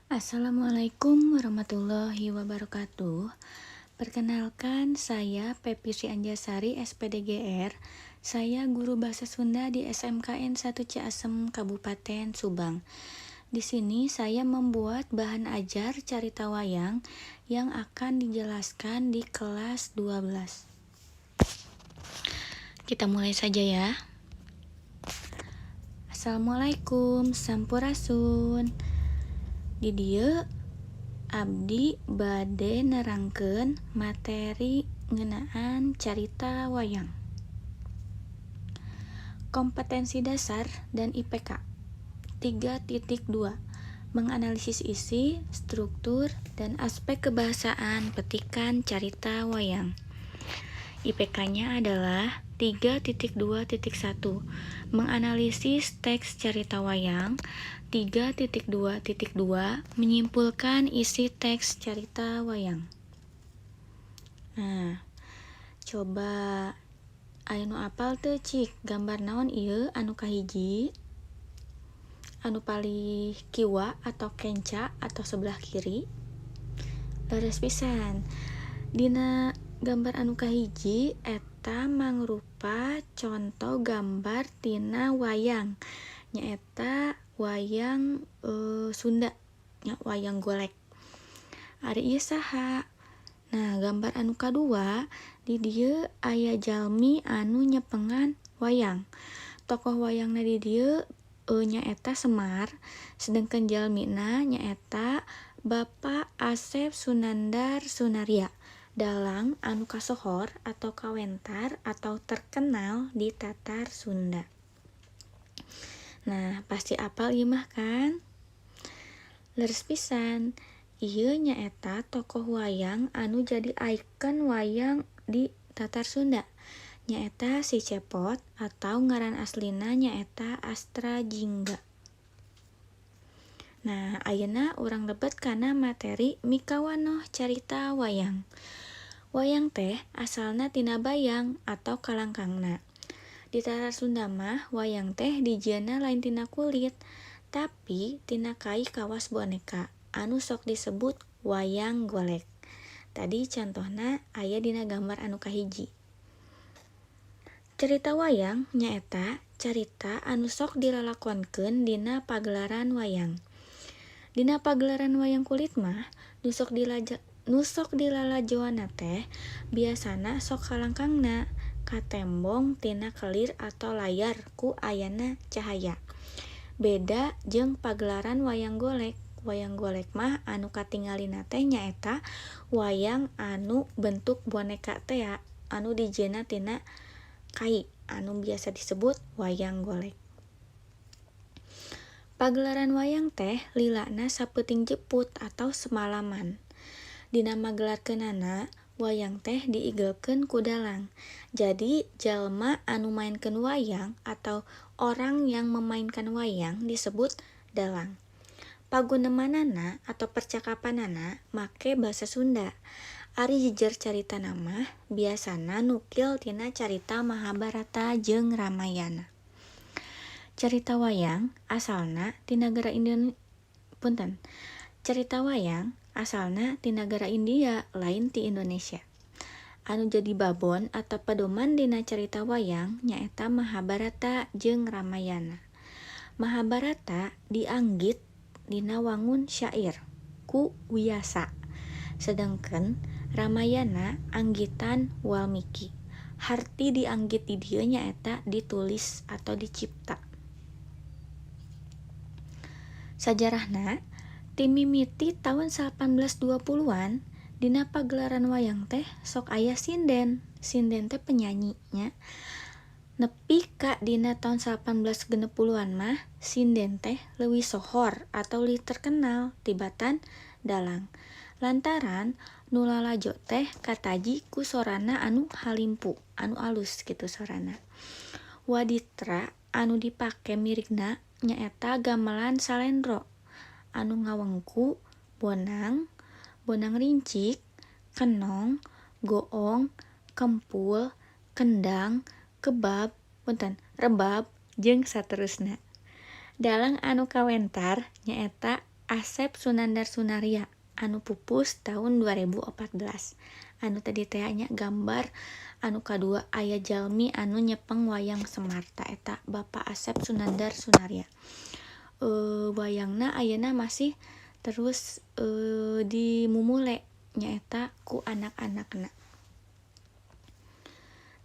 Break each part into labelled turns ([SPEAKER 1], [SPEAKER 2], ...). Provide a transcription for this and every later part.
[SPEAKER 1] Assalamualaikum warahmatullahi wabarakatuh. Perkenalkan, saya Pepi Sri Anjasari, SPDGR. Saya guru bahasa Sunda di SMKN 1 Ciasem, Kabupaten Subang. Di sini saya membuat bahan ajar carita wayang yang akan dijelaskan di kelas 12. Kita mulai saja ya. Assalamualaikum, sampurasun. Di dieu abdi bade nerangkeun materi ngeunaan carita wayang. Kompetensi dasar dan IPK 3.2. Menganalisis isi, struktur, dan aspek kebahasaan petikan carita wayang. IPK-nya adalah 3.2.1. Menganalisis teks carita wayang. 3.2.2. Menyimpulkan isi teks carita wayang. Nah, coba aya nu apal teu, cik, gambar naon ieu anu kahiji? Anu palih kiwa atau kenca atau sebelah kiri. Leres pisan. Dina gambar anu kahiji eta mangrupa conto gambar tina wayang, nyaeta wayang Sunda nya, wayang golek. Ari ieu saha? Nah, gambar anu kadua, di dieu aya jalmi anu nyepengan wayang. Tokoh wayangna di dieu nyaeta Semar, sedengkeun jalmina nyaeta Bapak Asep Sunandar Sunarya, dalang anu kasohor atau kawentar atau terkenal di Tatar Sunda. Nah, pasti apal ieu mah, kan? Leres pisan. Ieu nyaeta tokoh wayang anu jadi ikon wayang di Tatar Sunda, nyaeta si Cepot atau ngaran aslina nyaeta Astra Jingga. Nah, ayeuna urang lebet kana materi mikawanoh carita wayang. Wayang teh asalna tina bayang atau kalangkangna. Di Tatar Sunda mah wayang teh dijieunna lain tina kulit, tapi tina kai kawas boneka anu sok disebut wayang golek. Tadi contohna aya dina gambar anu kahiji. Carita wayang nyaeta carita anu sok dilalakonkeun dina pagelaran wayang. Dina pagelaran wayang kulit mah nu sok dilalajoanna teh biasana sok kalangkangna katembong tina kelir atau layar ku ayana cahaya. Beda jeung pagelaran wayang golek. Wayang golek mah anu katingalina teh nyaeta wayang anu bentuk boneka tea anu dijieunna tina kai anu biasa disebut wayang golek. Pagelaran wayang teh lilana sapeuting jeput atau semalaman. Dina magelarkeunana, wayang teh diigelkeun ku dalang. Jadi jalma anu maenkeun wayang atau orang yang memainkan wayang disebut dalang. Pagunemanana atau percakapanana make basa Sunda. Ari jejer caritana mah biasana nukil tina carita Mahabharata jeung Ramayana. Carita wayang asalna ti nagara punten. Carita wayang asalna ti nagara India, lain ti Indonesia. Anu jadi babon atau pedoman dina carita wayang nyaeta Mahabharata jeung Ramayana. Mahabharata dianggit dina wangun syair ku Wiyasa. Sedengkeun Ramayana anggitan Walmiki. Harti dianggit di dieu nyaeta ditulis atau dicipta. Sajarahna ti mimiti taun 1820-an dina pagelaran wayang teh sok aya sinden. Sinden teh penyanyi nya. Nepi ka dina taun 1860-an mah sinden teh leuwih sohor atau leuwih terkenal tibatan dalang. Lantaran nu lalajo teh kataji ku sorana anu halimpu, anu alus kitu sorana. Waditra anu dipake mirigna nyaeta gamelan salendro anu ngawengku bonang, bonang rincik, kenong, goong, kempul, kendang, kebab, punten, rebab jeung saterusna. Dalang anu kawentar nyaeta Asep Sunandar Sunarya anu pupus tahun 2014. Anu tadi teh nya gambar anu kadua aya jalmi anu nyepeng wayang Semar, tah eta Bapak Asep Sunandar Sunarya. Wayangna ayeuna masih terus dimumule nyaeta ku anak-anakna.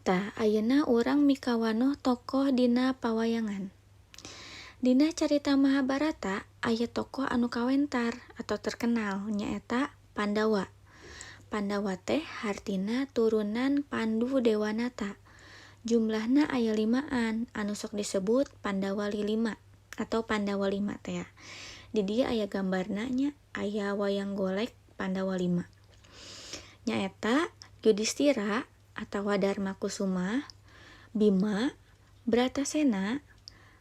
[SPEAKER 1] Tah, ayeuna urang mikawanoh tokoh dina pawayangan. Dina carita Mahabharata aya tokoh anu kawentar atau terkenal, nyaeta Pandawa. Pandawa teh hartina turunan Pandu Dewanata. Jumlahna aya limaan anu sok disebut Pandawa lilima atau Pandawa lima teh. Di dieu aya gambarna nya, aya wayang golek Pandawa lima. Nyaeta Yudhistira atawa Darma Kusuma, Bima, Bratasena,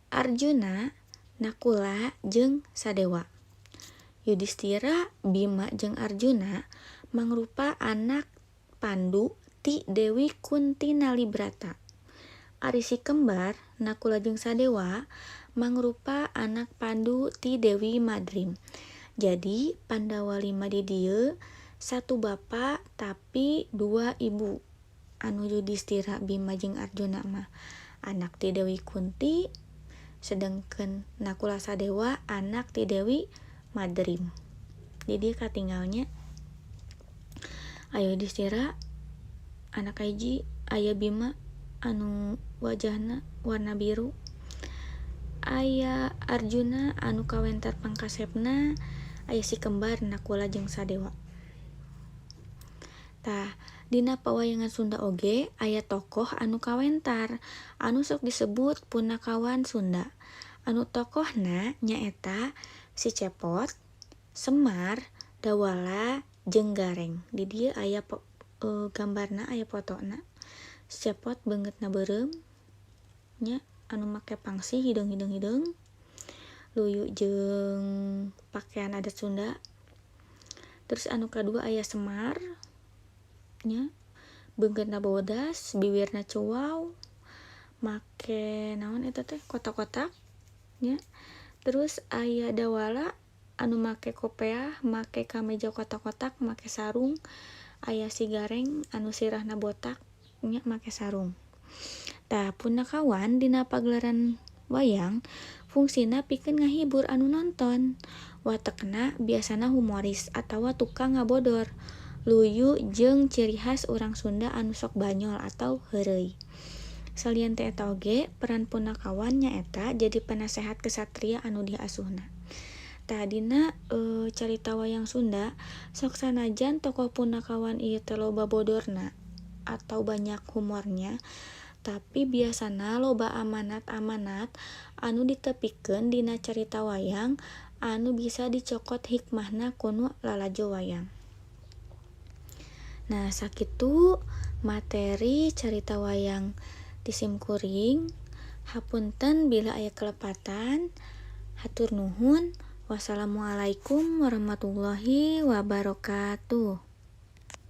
[SPEAKER 1] Arjuna, Nakula jeung Sadewa. Yudhistira, Bima jeung Arjuna mangrupa anak Pandu ti Dewi Kunti Nalibrata. Ari si kembar Nakula jeung Sadewa mangrupa anak Pandu ti Dewi Madrim. Jadi Pandawa lima di dieu satu bapa tapi dua ibu. Anu Yudhistira, Bima jeung Arjuna mah anak ti Dewi Kunti, sedangkan Nakula Sadewa anak ti Dewi Madrim. Di dieu katinggalnya aya Yudhistira anak hiji, aya Bima anu wajahna warna biru, aya Arjuna anu kawentar pangkasepna, aya si kembar Nakula jeung Sadewa. Tah, dina pawayangan Sunda oge aya tokoh anu kawentar anu sok disebut punakawan Sunda. Anu tokohna nyaeta si Cepot, Semar, Dawala jeung Gareng. Di dieu aya gambarna, aya fotona. Si Cepot beungeutna beureum nya, anu make pangsi hideung-hideung-hideung, luyu jeung pakaian adat Sunda. Terus anu kadua aya Semar nya, beungeutna bodas, biwirna cuau, make naon eta teh kotak-kotak nya. Terus aya Dawala anu make kopeah, make kameja kotak-kotak, make sarung. Aya si Gareng anu sirahna botak nya, make sarung. Tah, punakawan dina pagelaran wayang fungsina pikeun ngahibur anu nonton. Watekna biasana humoris atawa tukang ngabodor, luyu jeung ciri khas urang Sunda anu sok banyol atau heureuy. Salian ti eta oge peran punakawan nyaeta jadi penasehat kesatria anu diasuhna. Tah, dina carita wayang Sunda sok sanajan tokoh punakawan ieu teh loba bodorna atau banyak humornya, tapi biasana loba amanat-amanat anu ditepikeun dina carita wayang anu bisa dicokot hikmahna ku nu lalajo wayang. Nah, sakitu materi carita wayang ti sim kuring. Hapunten bila aya kelepatan. Hatur nuhun. Wassalamualaikum warahmatullahi wabarakatuh.